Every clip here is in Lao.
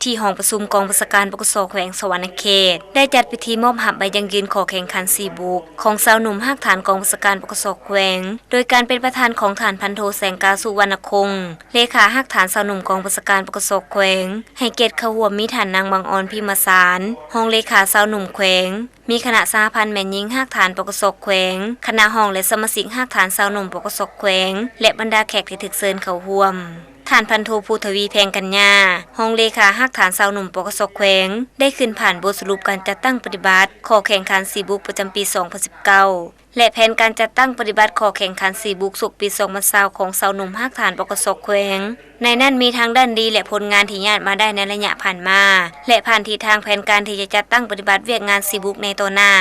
ທີ່ຫ້ອງປະຊຸມກອງບັນຊາການ ປກສ ແຂວງສະຫວັນນະເຂດ ໄດ້ຈັດພິທີມອບຮັບໃບຢັ້ງຢືນຂໍແຂ່ງຂັນສີບຸກ ຂອງຊາວໜຸ່ມຮາກຖານກອງບັນຊາການ ປກສ ແຂວງ ໂດຍການເປັນປະທານຂອງທ່ານພັນໂທ ແສງກາ ສຸວັນນະຄົງ ເລຂາຮາກຖານຊາວໜຸ່ມກອງບັນຊາການ ປກສ ແຂວງ, ໃຫ້ກຽດເຂົ້າຮ່ວມມີທ່ານນາງ ບັງອອນ ພິມມະສານ ຮອງເລຂາຊາວໜຸ່ມແຂວງ, ມີຄະນະສະຫະພັນແມ່ຍິງຮາກຖານ ປກສ ແຂວງ, ຄະນະຮອງ ແລະ ສະມາຊິກຮາກຖານຊາວໜຸ່ມ ປກສ ແຂວງ ແລະ ບັນດາແຂກທີ່ຖືກເຊີນເຂົ້າຮ່ວມ. ທ່ານພັນໂທ ພູທະວີ ແພງກັນຍາ ຮອງເລຂາຮາກຖານຊາວໜຸ່ມ ປກສ ແຂວງ ໄດ້ຂຶ້ນຜ່ານບົດສະຫຼຸບການຈັດຕັ້ງປະຕິບັດຂໍ້ແຂ່ງຂັນສີບຸກປະຈຳປີສອງພັນສິບເກົ້າ ແລະ ແຜນການຈັດຕັ້ງປະຕິບັດຂໍ້ແຂ່ງຂັນສີບຸກສົກປີສອງພັນຊາວ ຂອງຊາວໜຸ່ມຮາກຖານ ປກສ ແຂວງ. ໃນນັ້ນມີທັງດ້ານດີ ແລະ ຜົນງານທີ່ຍາດມາໄດ້ໃນໄລຍະຜ່ານມາ ແລະ ຜ່ານທິດທາງແຜນການທີ່ຈະຈັດຕັ້ງປະຕິບັດວຽກງານສີບຸກໃນຕໍ່ໜ້າ.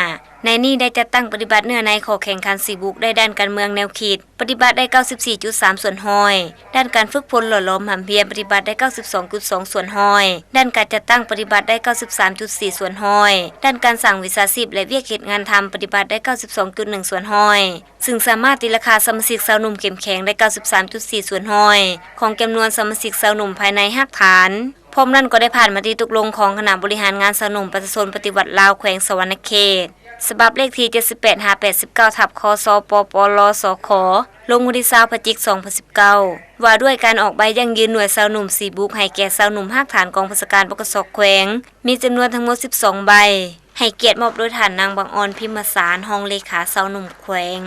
ໃນນີ້ໄດ້ຈັດຕັ້ງປະຕິບັດເນື້ອໃນຂໍ້ແຂ່ງຂັນສີບຸກ ໄດ້ດ້ານການເມືອງແນວຄິດ ປະຕິບັດໄດ້ເກົ້າສິບສີ່ຈຸດສາມສ່ວນຮ້ອຍ, ດ້ານການຝຶກຝົນຫຼໍ່ຫຼອມຮ່ຳຮຽນ ປະຕິບັດໄດ້ເກົ້າສິບສອງຈຸດສອງສ່ວນຮ້ອຍ, ດ້ານການຈັດຕັ້ງປະຕິບັດໄດ້ເກົ້າສິບສາມຈຸດສີ່ສ່ວນຮ້ອຍ, ດ້ານການສ້າງວິຊາຊີບ ແລະ ວຽກເຮັດງານທຳ ປະຕິບັດໄດ້ເກົ້າສິບສອງຈຸດໜຶ່ງສ່ວນຮ້ອຍ, ຊຶ່ງສາມາດຕີລາຄາສະມາຊິກຊາວໜຸ່ມເຂັ້ມແຂງໄດ້ເກົ້າສິບສາມຈຸດສີ່ສ່ວນຮ້ອຍ ຂອງຈຳນວນສະມາຊິກຊາວໜຸ່ມພາຍໃນຮາກຖານ. ພ້ອມນັ້ນກໍໄດ້ຜ່ານມະຕິຕົກລົງຂອງຄະນະບໍລິຫານງານຊາວໜຸ່ມປະຊາຊົນປະຕິວັດລາວແຂວງສະຫວັນນະເຂດ ສະບັບເລກທີເຈັດສິບແປດຫາແປດສິບເກົ້າ ທັບ ຄສປປລ ສຂ ລົງວັນທີຊາວ ພະຈິກ ສອງພັນສິບເກົ້າ ວ່າດ້ວຍການອອກໃບຢັ້ງຢືນໜ່ວຍຊາວໜຸ່ມສີບຸກໃຫ້ແກ່ຊາວໜຸ່ມຮາກຖານກອງບັນຊາການ ປກສ ແຂວງ ມີຈຳນວນທັງໝົດສິບສອງໃບ ໃຫ້ກຽດມອບໂດຍທ່ານນາງ ບັງອອນ ພິມມະສານ ຮອງເລຂາຊາວໜຸ່ມແຂວງ.